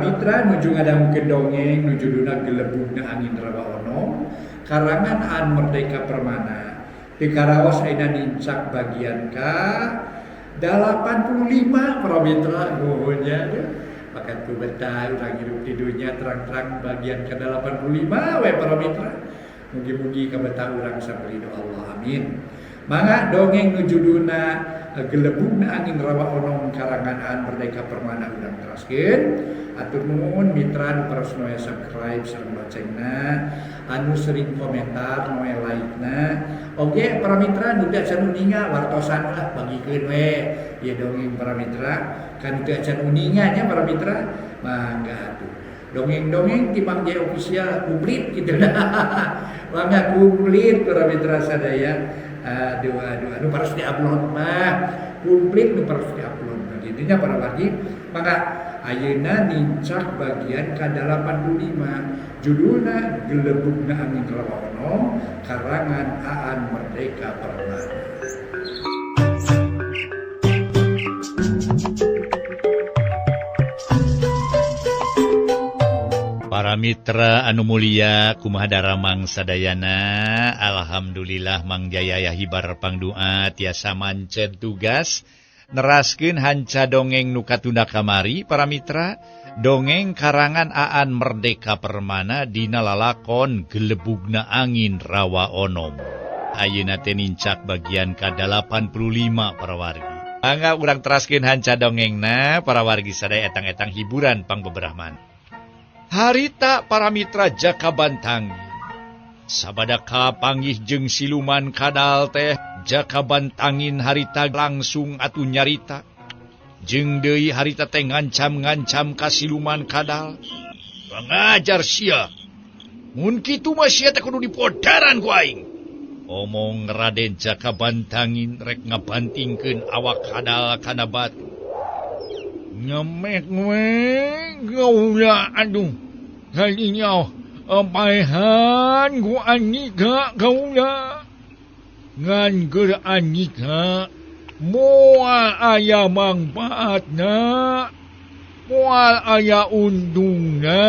mitra nuju ngadangukeun dongeng nu judulna Gelebugna Angin Rawa Onom karangan Aan Merdeka Permana. Teu karaos ayeuna nincak bagian ka 85 para mitra nuhun nya maka ku betah urang hirup di dunya terang-terang bagian ka 85 we para mitra. Mugi-mugi kabetah urang saberidho Allah amin. Mangga dongeng nu judulna Gelebugna Angin Rawa Onom karangan Aan Merdeka Permana urang teraskeun. Atur nuhun mitra nu paros noe subscribe sareng loncengna, anu sering komentar noe like-na. Oge para mitra nu teu acan uninga wartosan lah bagikeun we ieu dongeng para mitra kan teu acan uninga nya para mitra. Mangga atuh dongeng-dongeng ti Mang Jaya Official komplit kitu dah. Mangga komplit para mitra sadaya. Aduh aduh anu paros diupload mah komplit nu paros diupload. Intinya para wargi mangga ayeuna nincak bagian ka 85 judulna Gelebugna Angin Rawa Onom karangan Aan Merdeka Permana. Para mitra anu mulia kumaha daramang sadayana, alhamdulillah Mang Jaya ya hibar pangdua tiasa mancen tugas neraskeun hanca dongeng nu katunda kamari. Para mitra, dongeng karangan Aan Merdeka Permana dina lalakon Gelebugna Angin Rawa Onom. Ayeuna teh nincak bagian ka 85 para wargi. Mangga urang teraskeun hanca dongengna para wargi sadaya etang-etang hiburan pangbeberahman. Harita para mitra Jaka Bantangin sabada kapanggih jeung siluman kadal teh Jaka Bantangin harita langsung atuh nyarita jeung deui harita teh ngancam-ngancam ka siluman kadal. Pangajar sia, mun kitu mah sia teh kudu dipodaran ku aing. Omong Raden Jaka Bantangin rek ngabantingkeun awak kadal kana batu. Nyemek we gaula aduh kalinya paehan ku Anika kaula ngan keur Anika moal aya mangpaatna, moal aya untungna,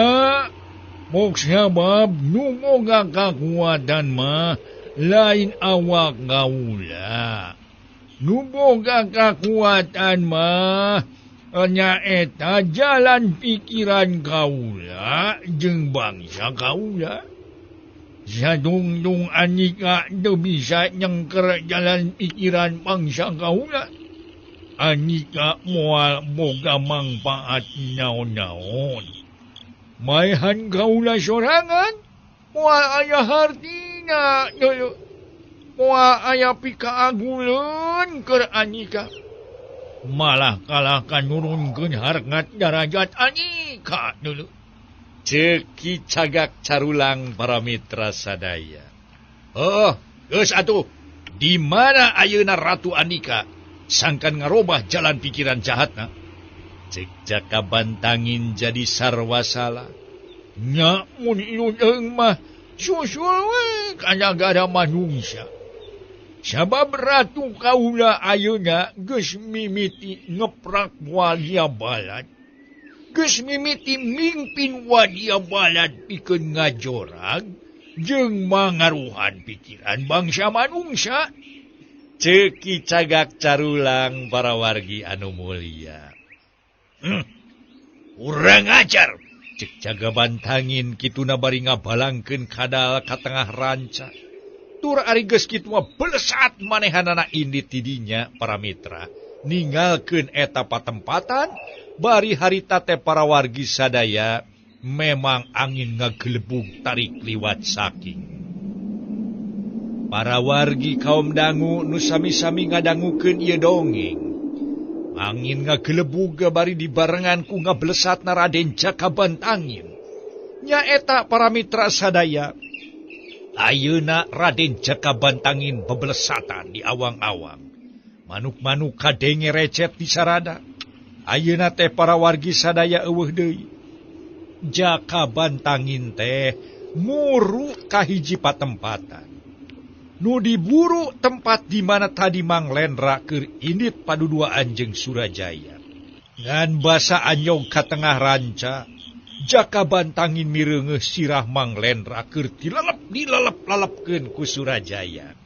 mok sabab nu boga kakuatan mah lain awak kaula, nu boga kakuatan mah nyaeta jalan pikiran kaula jeung bangsa kaula. Sadungdung Anika teu bisa nyengker jalan pikiran bangsa kaula, Anika moal boga mangpaat naon-naon. Maehan kaula sorangan moal aya hartina deuleu, moal aya pikaaguleun keur Anika. Malah kalahkan nurunkeun harkat darajat Anika dulu. Ceki cagak carulang para mitra sadaya. Oh, geus atuh. Di mana ayeuna Ratu Anika sangkan ngarobah jalan pikiran jahatna? Cek Jaka Bantangin jadi sarwa salah. Nya mun ieu mah susul we ka nagara manungsa. Sabab Ratu kaula ayeuna geus mimiti ngeprak wadia balad, geus mimiti mingpin wadia balad pikeun ngajorag jeung mangaruhan pikiran bangsa manungsa. Ceki cagak carulang para wargi anu mulia. Urang ajar cek Jaka Bantangin kituna bari ngabalangkeun kadal ka tengah ranca. Tur ari geus kitu mah belesat manehanana indit ti dinya para mitra ninggalkeun eta patempatan bari harita teh para wargi sadaya memang angin ngagelebug tarik liwat saking. Para wargi kaum dangu nu sami-sami ngadangukeun ieu dongeng. Angin ngagelebug bari dibarengan ku ngablesatna Raden Jaka Bantangin. Nyaeta para mitra sadaya, ayeuna Raden Jaka Bantangin beblesatan di awang-awang. Manuk-manuk kadenge recet di sarada. Ayeuna teh para wargi sadaya eueuh deui. Jaka Bantangin teh muru ka hiji patempatan. Nu diburu tempat di mana tadi Mang Lendra keur indit paduduaan jeung Surajaya. Ngan basa anyog ka tengah ranca. Jaka Bantangin mireungeuh sirah Mang Lendra keur dilalep dilalep-lalepkeun ku Surajaya.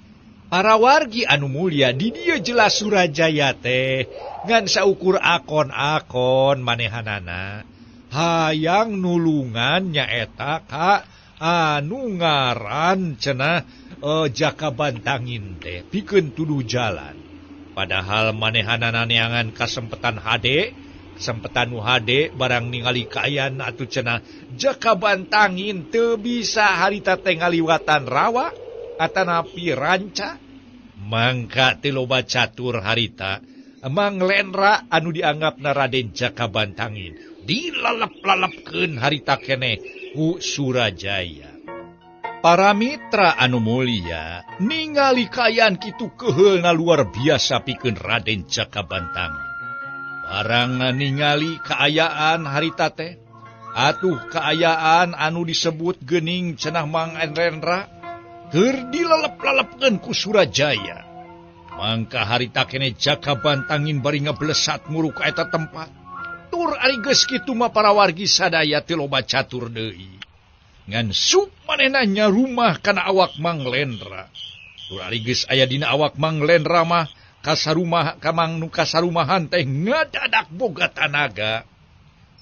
Para wargi anu mulia di dieu jelas Surajaya teh ngan saukur akon-akon manehanana hayang nulungan nyaeta ka anu ngaran cenah Jaka Bantangin teh pikeun tuduh jalan. Padahal manehanana neangan kasempetan hade, sempetan nu hade barang ningali kaayaan atuh cenah Jaka Bantangin teu bisa harita teh ngaliwatan rawa atanapi ranca. Mangka teu loba catur harita Mang Lendra anu dianggapna Raden Jaka Bantangin dilalep-lalepkeun harita keneh ku Surajaya. Para mitra anu mulia ningali kaayaan kitu keuheulna luar biasa pikeun Raden Jaka Bantangin. Barang ningali kaayaan harita teh atuh kaayaan anu disebut geuning cenah Mang Lendra keur dilalep-lalepkeun ku Surajaya. Mangka harita keneh Jaka Bantangin bari ngablesat muruk ka eta tempat. Tur ari geus kitu mah para wargi sadaya teu loba catur deui. Ngan sup manehna nyarumah kana awak Mang Lendra. Tur ari geus aya dina awak Mang Lendra mah kasarumah ka Mang nu kasarumahan teh ngadadak boga tanaga.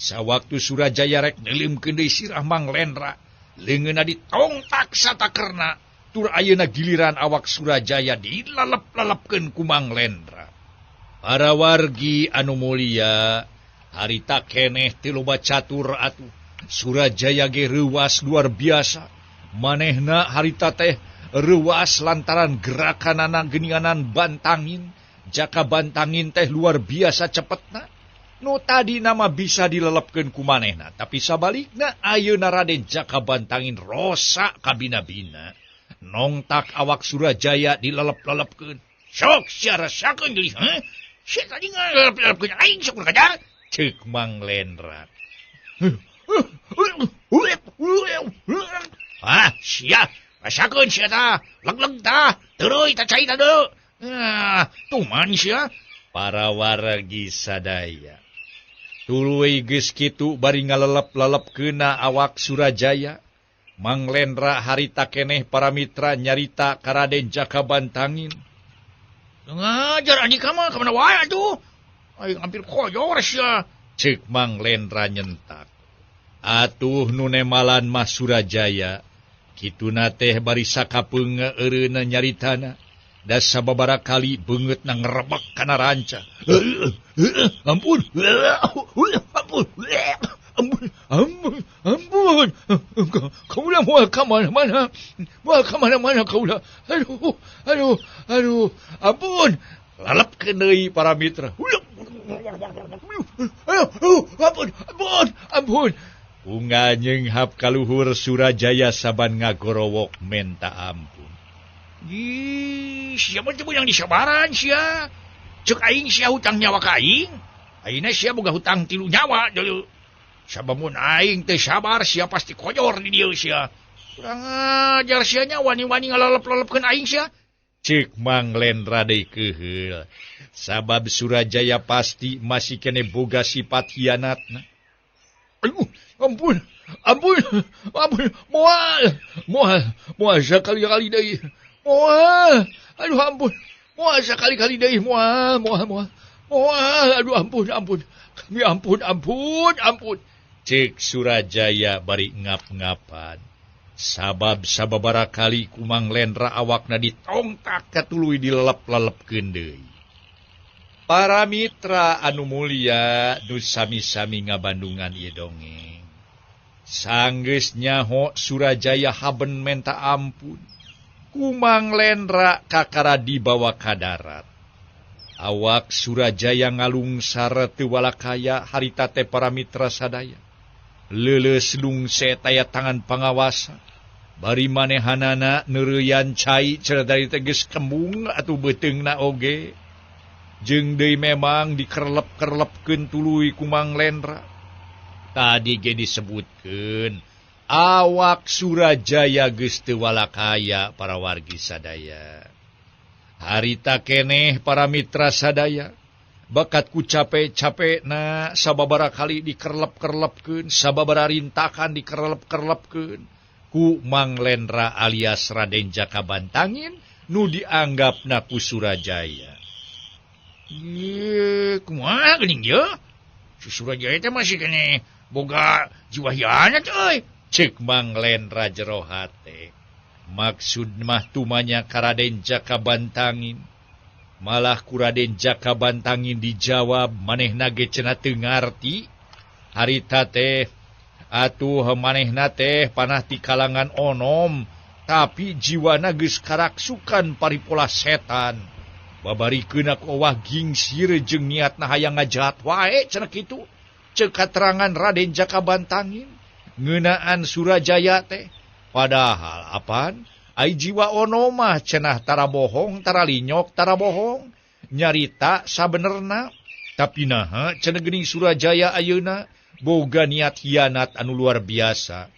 Sawaktu Surajaya rek neuleumkeun deui sirah Mang Lendra, leungeunna ditongtak satakerna. Tur ayeuna giliran awak Surajaya dilalep-lalepkeun ku Mang Lendra. Para wargi anu mulia, harita keneh teu loba catur atuh. Surajaya ge reuwas luar biasa. Manehna harita teh reuwas lantaran gerakanana geuninganan Bantangin. Jaka Bantangin teh luar biasa cepetna. Nu tadi nama bisa dilelepkeun ku manehna, tapi sabalikna ayeuna Raden Jaka Bantangin rosak kabina-bina. Nongtak awak Surajaya dilelep-lelepkeun. Sok sia rasakeun deui, heuh? Sia tadi ngalelep-lelepkeun aing sok kajar. Ceuk Mang Lendra. Ah, sia, rasakeun sia tah, leg-leg tah, teureui tah cai tah deui. Ah, tuman sia. Para wargi sadaya. Tuluy geus kitu bari ngalelep-lelepkeunna awak Surajaya. Mang Lendra harita keneh para mitra nyarita ka Raden Jaka Bantangin. Ngajar andika mah ka mana wae atuh? Aing hampir koyor sia. Ceuk Mang Lendra nyentak. Atuh nu nemalan mah Surajaya. Kituna teh bari sakapeung eureunna nyaritana. Da sababaraha kali beungeutna ngerebek kana ranca. Ampun. Ampun. Ampun, ampun, ampun. Kaula moal ka mana-mana. Moal ka mana-mana kaula. Aduh, aduh, aduh. Ampun. Lalepkeun deui para mitra. Aduh, ampun, ampun, ampun. Unggal nyeunghap kaluhur Surajaya saban ngagorowok menta ampun. Ih, sia mah teu meunang disabaran sia. Ceuk aing sia hutang nyawa ka aing. Ayeuna sia boga hutang 3 nyawa deui. Sabamun aing teu sabar sia pasti koyor di dieu sia. Kurang ajar sia nya wani-wani ngalalep-lalepkeun aing sia. Ceuk Mang Lendra deui keuheul. Sabab Surajaya pasti masih kene boga sifat hianatna. Aduh, ampun, ampun, ampun, moal, moal, moal sakali-kali deui. Moal, aduh ampun, moal sakali-kali deui, moal, moal, moal, moal, aduh ampun, ampun, kami ampun, ampun, ampun. Ceuk Surajaya bari ngap-ngapan. Sabab sababaraha kali ku Mang Lendra awakna ditongtak katuluy dilelep-lelepkeun deui. Para mitra anu mulia nu sami-sami ngabandungan ieu dongeng. Sanggeus nyaho Surajaya haben menta ampun. Ku Mang Lendra kakara dibawa ka darat. Awak Surajaya ngalungsar teu walakaya harita teh para mitra sadaya. Leuleus lungse taya tangan pangawasa. Bari manehanana neureuyan cai cenah dari teh geus kembung atuh beuteungna oge. Jeung deui memang dikerlep-kerlepkeun tuluy ku Mang Lendra. Tadi ge disebutkeun awak Surajaya geus teu walakaya para wargi sadaya. Harita keneh para mitra sadaya. Bakat ku capek-capekna sababaraha kali dikerlep-kerlepkeun, sababaraha rintakan dikerlep-kerlepkeun ku Mang Lendra alias Raden Jaka Bantangin nu dianggapna ku Surajaya. Ye, kumaha geuning ye? Si Surajaya teh masih keneh boga jiwa hianat euy. Ceuk Mang Lendra jero hate. Maksud mah tumanya ka Raden Jaka Bantangin. Malah ku Raden Jaka Bantangin dijawab manehna ge cenah teu ngarti. Harita teh atuh manehna teh panah ti kalangan onom, tapi jiwana geus karaksukan paripola setan. Babarikeun ku owah gingsir jeung niatna hayang ngajahat wae cenah kitu. Ceuk katerangan Raden Jaka Bantangin ngeunaan Surajaya teh. Padahal apan ai jiwa ono mah cenah tara bohong, tara linyok, tara bohong, nyarita sabenerna. Tapi naha cenah geuning Surajaya ayeuna boga niat hianat anu luar biasa.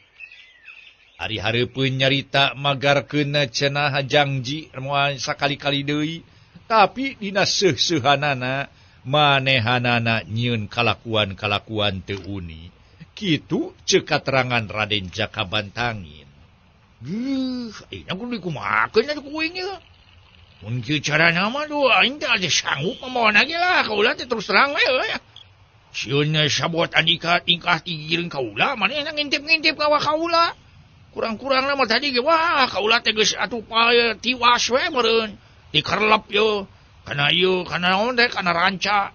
Ari hareupeun nyarita magarkeun cenah jangji moal sakali-kali deui, tapi dina seuh-seuhanana manehanana nyieun kalakuan-kalakuan teu uni. Kitu ceuk katerangan Raden Jaka Bantangin. Geuh, ayeuna kudu dikumahakeun atuh ku uing ieu. Mun kieu carana mah duh aing teh ade sanggup mamawana ge lah kaula teh terus terang we euy. Sieun sabot Andika tingkah ti gigireun kaula manehna ngintip-ngintip ka kaula. Kurang-kurangna mah tadi ge wah kaula teh geus atuh tiwas we meureun. Dikerlep ieu kana ieu kana naon teh kana ranca.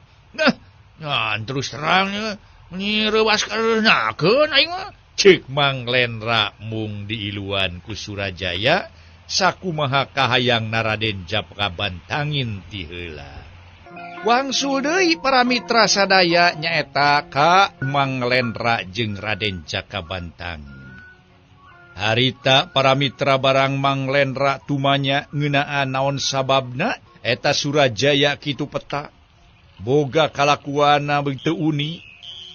Nah, terus terang ieu ni reuwas kareunakeun aing mah. Ceuk Mang Lendra mung diiluan ku Surajaya sakumaha kahayang Raden Jaka Bantangin ti heula. Wangsul deui para mitra sadaya nyaeta ka Mang Lendra jeung Raden Jaka Bantangin. Harita para mitra barang Mang Lendra tumanya ngeunaan naon sababna eta Surajaya kitu peta. Boga kalakuanna teu uni.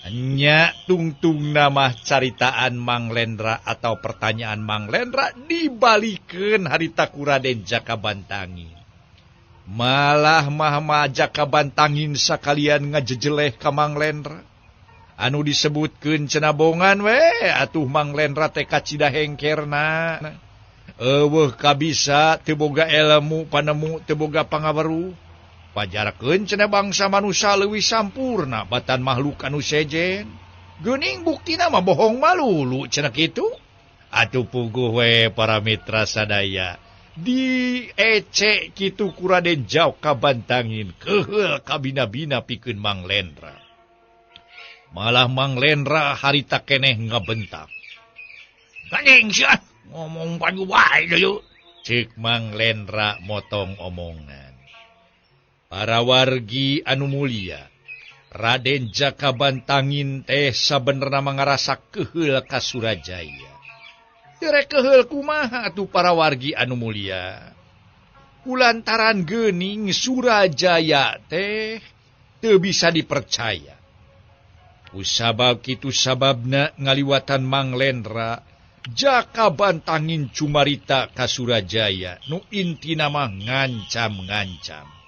Nya tungtung nama caritaan Mang Lendra atau pertanyaan Mang Lendra dibalikeun harita ku Raden Jaka Bantangin. Malah mah Jaka Bantangin sakalian ngajejeleh ka Mang Lendra. Anu disebutkeun cenah bongan we atuh Mang Lendra teh kacida hengkerna. Eueuh kabisa teu boga ilmu panemu teu boga pangaweruh. Pajarkeun cenah bangsa manusia leuwih sampurna batan makhluk anu sejen. Geuning buktina mah bohong malulu cenah kitu. Atuh puguh we para mitra sadaya. Diece kitu ku Raden Jaka Bantangin keuheul kabina-bina pikeun Mang Lendra. Malah Mang Lendra harita keneh ngabentak. Gandeng sia ngomong padu wae deui. Ceuk Mang Lendra motong omongan. Para wargi anu mulia, Raden Jaka Bantangin teh sabenerna ngarasa keuheul ka Surajaya. Teu rek keuheul kumaha atuh para wargi anu mulia. Kulantaran geuning Surajaya teh teu bisa dipercaya. Kusabab kitu sababna ngaliwatan Mang Lendra, Jaka Bantangin cumarita ka Surajaya nu intina mah ngancam-ngancam.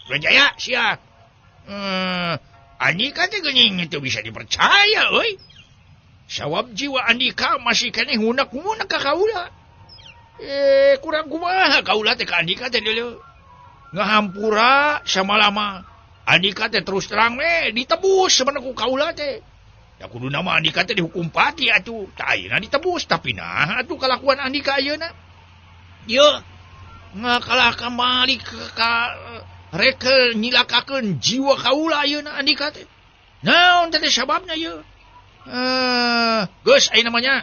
Surajaya sia. Andika teh geuning teu bisa dipercaya euy. Sawab jiwa Andika masih keneh ngunek-ngunek ka kaula. Kurang kumaha kaula teh ka Andika teh deuleu. Ngahampura samalama. Andika teh terus terang we ditebus sebenarnya ku kaula teh. Ya kuduna mah Andika teh dihukum pati atuh. Tah ayeuna ditebus tapi nah atuh kalakuan Andika ayeuna. Ieu ngakalah kamari ka rek nyilakakeun jiwa kaula ayeuna Andika teh. Naon teh sababna ieu? Geus ayeuna mah nya.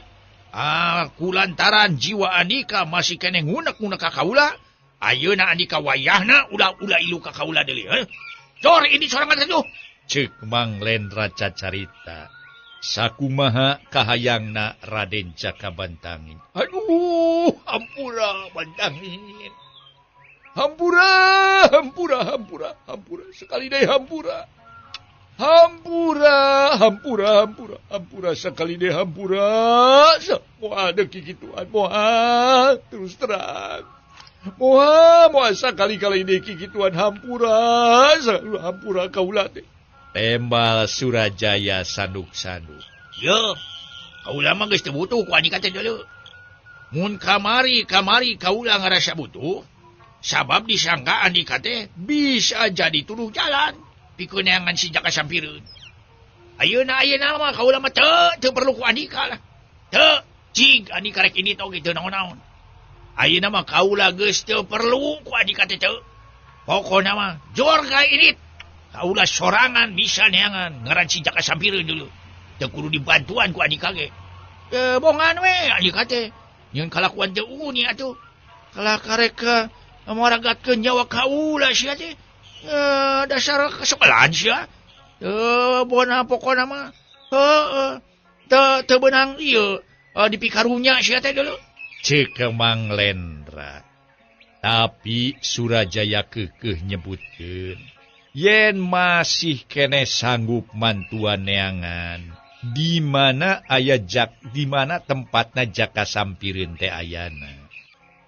Kulantaran jiwa Andika masih keneh ngunek-ngunek ka kaula, ayeuna Andika wayahna ulah-ulah ilu ka kaula deui. Cor ini sorangan teh tuh. Ceuk Mang Lendra cacarita. Sakumaha kahayangna Raden Jaka Bantangin. Aduh, hampura Bantangin. Hampura, hampura, hampura, hampura. Sekali deui hampura. Hampura, hampura, hampura, hampura sekali deui hampura. Moal deui kikituan, moal terus terang. Moal moal sakali-kali deui kikituan hampura hampura kaula teh. Tembal Surajaya sanduk-sanduk. Yo, kaula mah geus teu butuh ku Andika teh deuleu. Mun kamari-kamari kaula ngarasa butuh, sabab disangka Andika teh bisa jadi tuduh jalan pikeun neangan si Jaka Sampireun. Ayeuna-ayeuna mah kaula mah teu perlu ku Andika lah. Teu cig Andika rek indit oge teu naon-naon. Ayeuna mah kaula geus teu perlu ku Andika teh teu. Pokona mah jor ka indit. Kaula sorangan bisa neangan ngaran si Jaka Sampireun dulu. Teu kudu dibantuan ku Andika ge. Bongan we Andika teh. Nyeun kalakuan teu uni atuh. Kalah karek maragatkeun nyawa kaula sia teh. Dasar kasebelan sia. Bona pokona mah heueuh teu beunang ieu dipikarunya sia teh dulu. Ceuk Mang Lendra. Tapi Surajaya keukeuh nyebutkeun yen masih keneh sanggup mantuan neangan di mana aya jak di mana tempatna Jaka Sampireun teh ayana.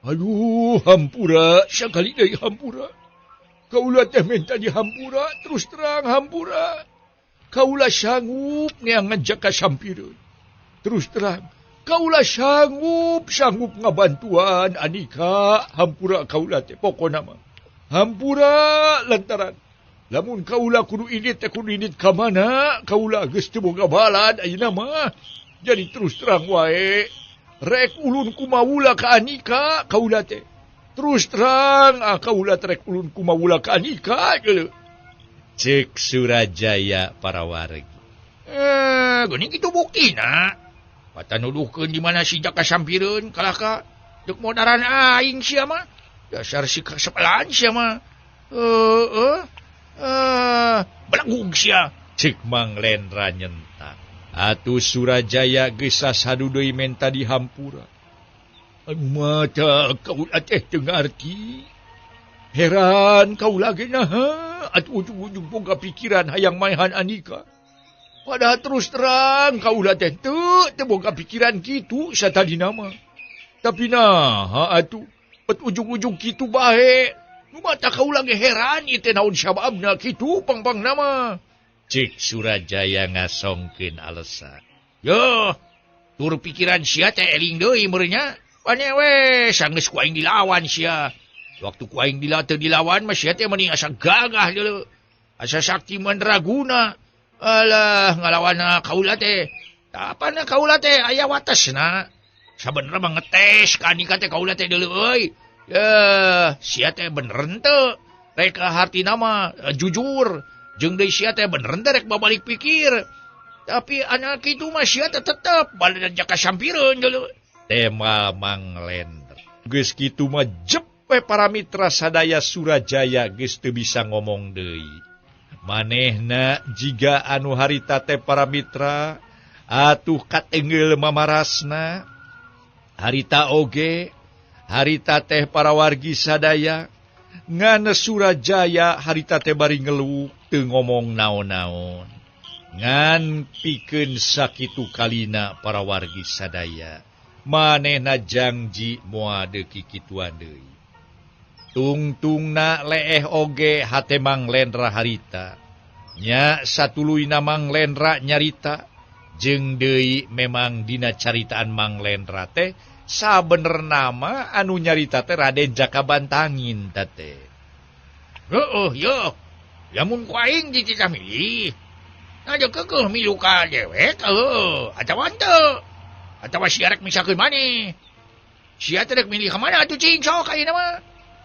Aduh, hampura sakali deui hampura. Kaula teh minta dihampura, terus terang hampura. Kaula sanggup neangan Jaka Sampireun. Terus terang kaula sanggup ngabantuan Andika, hampura kaula teh pokona mah. Hampura lantaran lamun kaula kudu indit teh kudu indit ka mana, kaula geus teu boga balad ayeuna mah. Jadi terus terang wae rek ulun kumawula ka Andika kaula teh. Terus terang kaula teh rek ulun kumawula ka Andika geuleuh. Ceuk Surajaya para wargi. Geuning kitu buktina. Pata nuduhkeun di mana si Jaka Sampireun kalah ka deuk modaran aing sia mah. Dasar si kasepelan sia mah. Belagug sia. Ceuk Mang Lendra nyentak. Atuh Surajaya geus sasadu deui menta dihampura. Mata kaula teh teu ngarti. Heran kaula ge naha atuh ujug-ujug boga pikiran hayang maehan Andika. Padahal terus terang kaula teh teu boga pikiran kitu satadina mah. Tapi naha atuh bet ujug-ujug kitu bae. Nu mata kaula ge heran ieu teh naon sababna kitu pang-pangna mah. Ceuk Surajaya ngasongkeun alesan. Yo, tur pikiran sia teh eling deui meureun nya. Pane we sanggeus ku aing dilawan sia. Waktu ku aing teu dilawan mah sia teh meni asa gagah deuleu. Asa sakti mandraguna. Alah ngalawan kaula teh. Tapana kaula teh aya watesna. Sabenerna mah ngetes ka Andika teh kaula teh deuleu euy. Sia teh bener henteu. Rek hartina mah jujur. Jeung deui sia teh bener henteu rek babalik pikir. Tapi anak kitu mah sia teh tetep baladan Jaka Sampireun deuleu. Tema Mang Lendra. Geus kitu mah jep we para mitra sadaya Surajaya geus teu bisa ngomong deui. Manehna jiga anu harita teh para mitra atuh katengeul mamarasna. Harita oge, harita teh para wargi sadaya ngan Surajaya harita teh bari ngeluh teu ngomong naon-naon. Ngan pikeun sakitu kalina para wargi sadaya. Manehna jangji moal deui kikituan deui. Tungtungna leeh oge hate Mang Lendra harita. Nya satuluyna Mang Lendra nyarita jeung deui memang dina caritaan Mang Lendra teh sabenerna mah anu nyarita teh Raden Jaka Bantangin teh. Heueuh yo. Lamun ku aing dititah milih. Nah kekeuh milu ka dewek heueuh atawa henteu. Atawa sia rek misakeun maneh. Sia teh rek milih ka mana atuh cing sok ayeuna mah.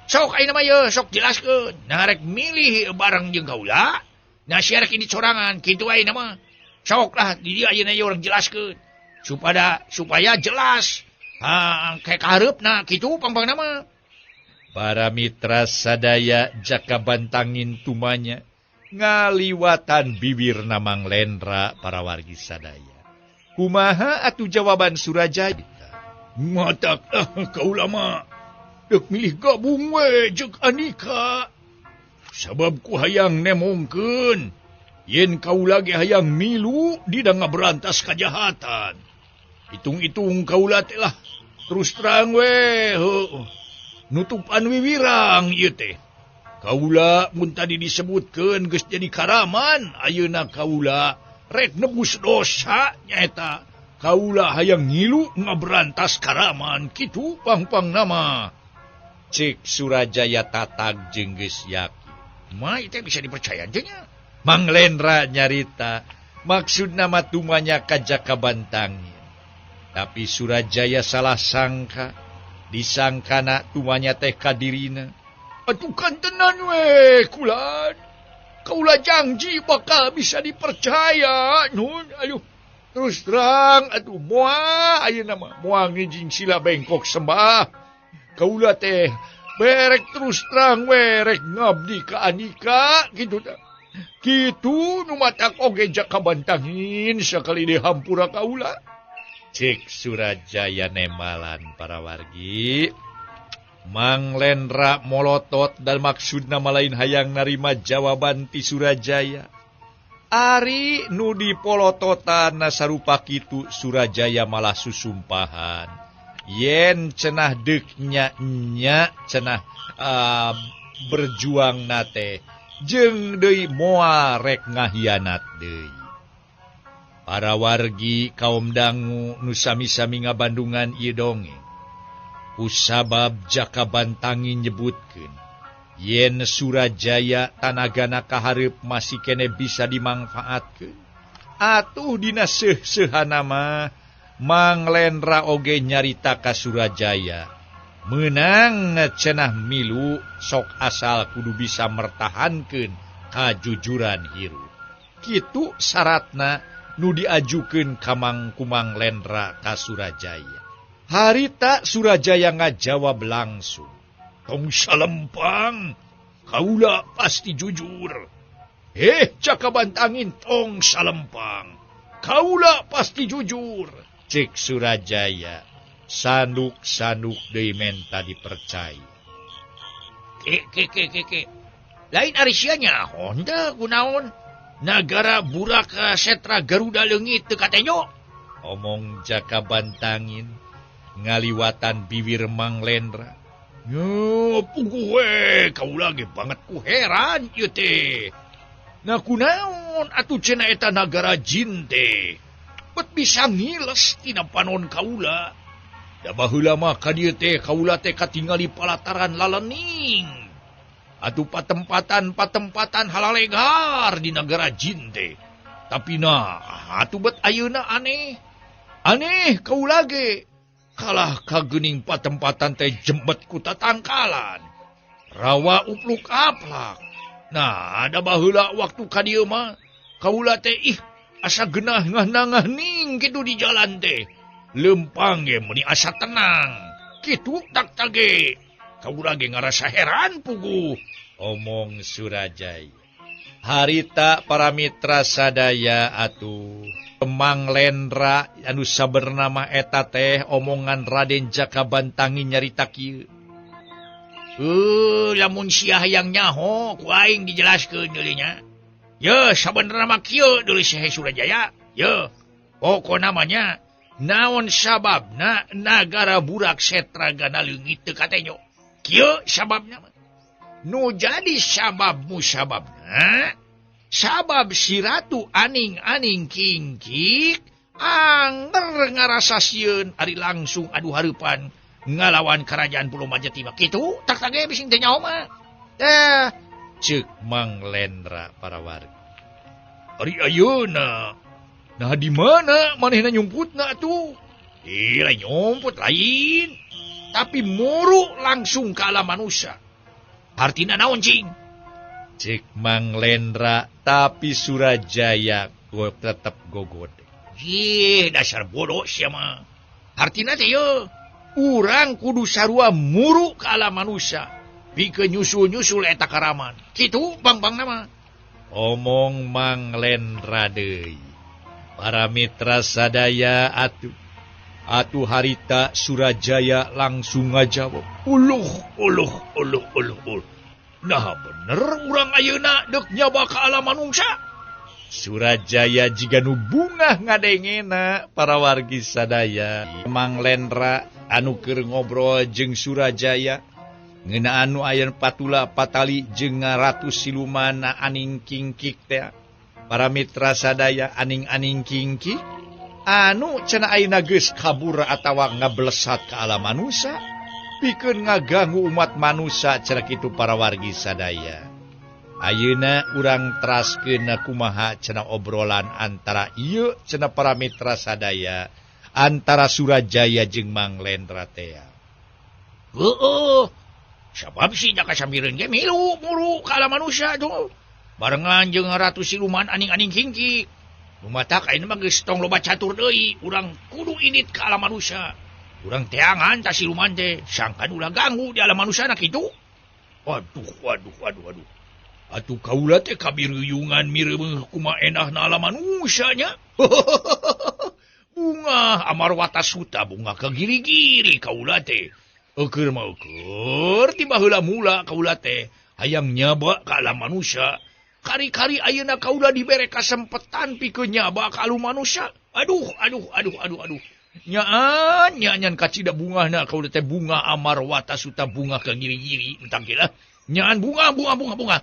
Sok ayeuna mah ye sok jelaskeun. Nah rek milih bareng jeung kaula, nah sia rek indit sorangan kitu ayeuna mah. Sok lah di dieu ayeuna ye urang jelaskeun. Supaya jelas. Ha kayak kahareupna kitu pang-pangna mah. Para mitra sadaya Jaka Bantangin tumanya ngaliwatan bibirna Mang Lendra para wargi sadaya. Kumaha atuh jawaban Surajaya? Matak kaula mah deuk milih gabung we jeung Andika. Sabab ku hayang nemongkeun yen kaula ge hayang milu dina ngaberantas kajahatan. Hitung-hitung kaula teh lah terus terang we heueuh. Nutupan wiwirang ieu teh. Kaula mun tadi disebutkeun geus jadi karaman, ayeuna kaula rek nebus dosa nyaeta. Kaula hayang ngilu ngaberantas karaman kitu pang-pang nama. Cek Surajaya tatag jeung geus yakin. Mah itu bisa dipercaya nya. Mang Lendra nyarita maksud nama tumanya ka Jaka Bantangin. Tapi Surajaya salah sangka, disangkana tumanya teh kadirina. Atuh kan tenan we kulan. Kaula janji bakal bisa dipercaya nun. Aduh, terus terang atuh moal ayeuna mah moal ngijing sila bengkok sembah. Kaula teh berek terus terang we rek ngabdi ka Andika kitu teh. Kitu nu matak oge Jaka Bantangin sakali deui hampura kaula. Cek Surajaya nemalan para wargi. Mang Lendra molotot dan maksudna malain hayang narima jawaban ti Surajaya. Ari nu dipolototan sarupa kitu Surajaya malah susumpahan. Yen cenah deuknya nya cenah berjuang nate jeung deui moal rek ngahianat deui. Para wargi kaum dangu nu sami-sami ngabandungan ieu dongeng. Kusabab Jaka Bantangin nyebutkeun yen Surajaya tanagana kahareup masih kene bisa dimangfaatkeun. Atuh dina seuh-seuhana mah Mang Lendra oge nyarita ka Surajaya. Meunang cenah milu sok asal kudu bisa mertahankeun kajujuran hirup. Kitu syaratna nu diajukeun ka Mang Kumang Lendra ka Surajaya. Harita Surajaya ngajawab langsung. Tong salempang, kaula pasti jujur. Jaka Bantangin tong salempang, kaula pasti jujur. Cek Surajaya, sanduk-sanduk deui menta dipercaya. Ke. Lain ari sia nyaho teu kunaon? Nagara Buraka Setra Garuda leungit teu katenyo. Omong Jaka Bantangin ngaliwatan bibir Mang Lendra. Yo, puguh we, kaula ge banget ku heran ieu teh. Nah kunaon atuh cenah eta nagara jin teh? Bet bisa ngiles tina panon kaula. Da baheula mah ka dieu teh kaula teh katingali palataran lalening. Atuh patempatan-patempatan halalegar di nagara jin teh. Tapi nah, atuh bet ayeuna aneh. Aneh kaula ge. Kalah kagening patempatan teh jembet ku tatangkalan. Rawa upluk aplak. Nah, ada baheula waktu ka dieu mah kaula teh ih asa genah ngah-ngahning kitu di jalan teh. Lempang ge meuni asa tenang. Kitu tak tage. Kaula ge ngarasa heran puguh. Omong Surajaya. Harita para mitra sadaya atuh Mang Lendra anu sabernama eta teh omongan Raden Jaka Bantangin nyarita kieu. Lamun sia hayang nyaho ku aing dijelaskeun deui nya. Ye sabenerna mah kieu deui Syekh Surajaya. Ye pokona mah nya naon sababna nagara Burak Setra gana leungit teu katenyo. Kieu sababna mah. Nu jadi sabab musababna sabab si ratu aning-aning kingkik anger ngarasa sieun ari langsung adu hareupan ngalawan kerajaan Pulau Majati mah kitu tak tage bising teh nyaho mah. Ceuk Mang Lendra para warga. Ari ayeuna nah di mana manehna nyumputna atuh? Ih, lain nyumput lain. Tapi muru langsung ke alam manusia. Artina naon cing? Cek Mang Lendra tapi Surajaya gue tetep gogode. Ih, dasar bodoh sia mah. Artina teh ye, urang kudu sarua muru ke alam manusia. Pikeun nyusul-nyusul eta karaman. Kitu bang-bang nama. Omong Mang Lendra deui. Para mitra sadaya atuh. Atuh harita Surajaya langsung ngajawab. Uluh, uluh, uluh, uluh, uluh. Nah bener urang ayeuna deuk nyaba ka alam manungsa. Surajaya jiga nu bungah ngadengena para wargi sadaya. Mang Lendra anu keur ngobrol jeung Surajaya Ngeunaan nu aya patula patali jeung ratus siluman aning kingkik teh. Para mitra sadaya aning-aning kingkik anu cenah ayeuna geus kabur atawa ngablesat ka alam manusia pikeun ngaganggu umat manusia cenah kitu para wargi sadaya. Ayeuna urang teraskeun kumaha cenah obrolan antara ieu cenah para mitra sadaya antara Surajaya jeung Mang Lendra teh. Heueuh. Sabab si Jaka Sampireun ge milu muru ka alam manusia tuh. Barengan jeung ratu siluman aning-aning kingki. Nu matak ayeuna mah geus tong loba catur deui, urang kudu indit ka alam manusia. Urang teangan ta siluman teh, sangkan ulah ganggu di alam manusia na kitu. Waduh, waduh, waduh, waduh. Atuh kaula teh kabiruyungan mireumeun kumaha enahna alam manusia nya. Bunga Amarwata Suta bunga ka giri-giri kaula teh. Eukeun mah eukeun ti baheula mula kaula teh hayang nyaba ka alam manusia. Kari-kari ayeuna kaula dibere kasempetan pikeun nyaba ka alam manusia. Aduh, aduh, aduh, aduh, aduh. Nyaan, nyaan kacida bungahna kaula teh bunga Amarwata Suta bunga ka giri-giri entang ge lah. Nyaan bunga, bunga, bunga, bunga.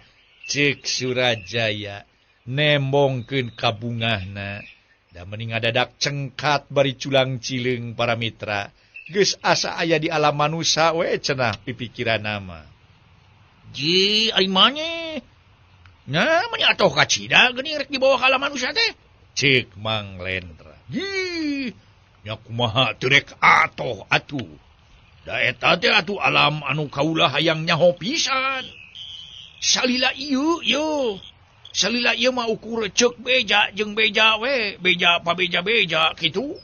Cek Surajaya nembongkeun ka bungahna. Da mending ngadadak cengkat bari culang cileung para mitra. Geus asa aya di alam manusia we cenah pipikiran mah. Ji, ari mane? Nah, meni atoh kacida geuning rek dibawa ka alam manusia teh. Cek Mang Lendra. Ji, nya kumaha teu rek atoh atuh. Da eta teh atuh alam anu kaula hayang nyaho pisan. Salila ieu yo. Salila ieu mah ukur ceuk beja jeung beja we, beja pabeja-beja kitu.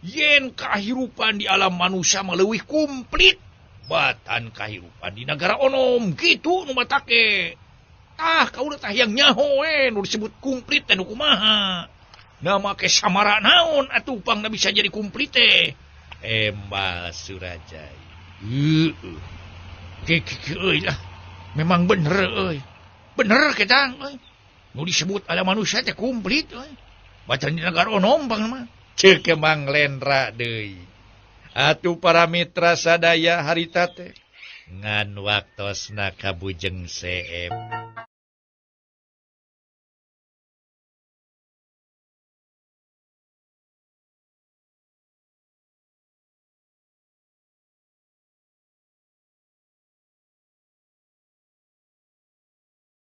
Yen kahirupan di alam manusia mah leuwih komplit batan kahirupan di nagara onom kitu nu matake. Tah kaula tah hayang nyaho we nu disebut komplit teh nu kumaha. Na make samara naon atuh pangna bisa jadi komplit teh. Embal Surajaya. Heueuh. Ke euy lah. Memang bener euy. Bener ketang euy. Nu disebut alam manusia teh komplit euy. Batan di nagara onom pangna mah. Ceuk Mang Lendra deui. Atuh para mitra sadaya harita teh ngan waktosna kabujeng seep.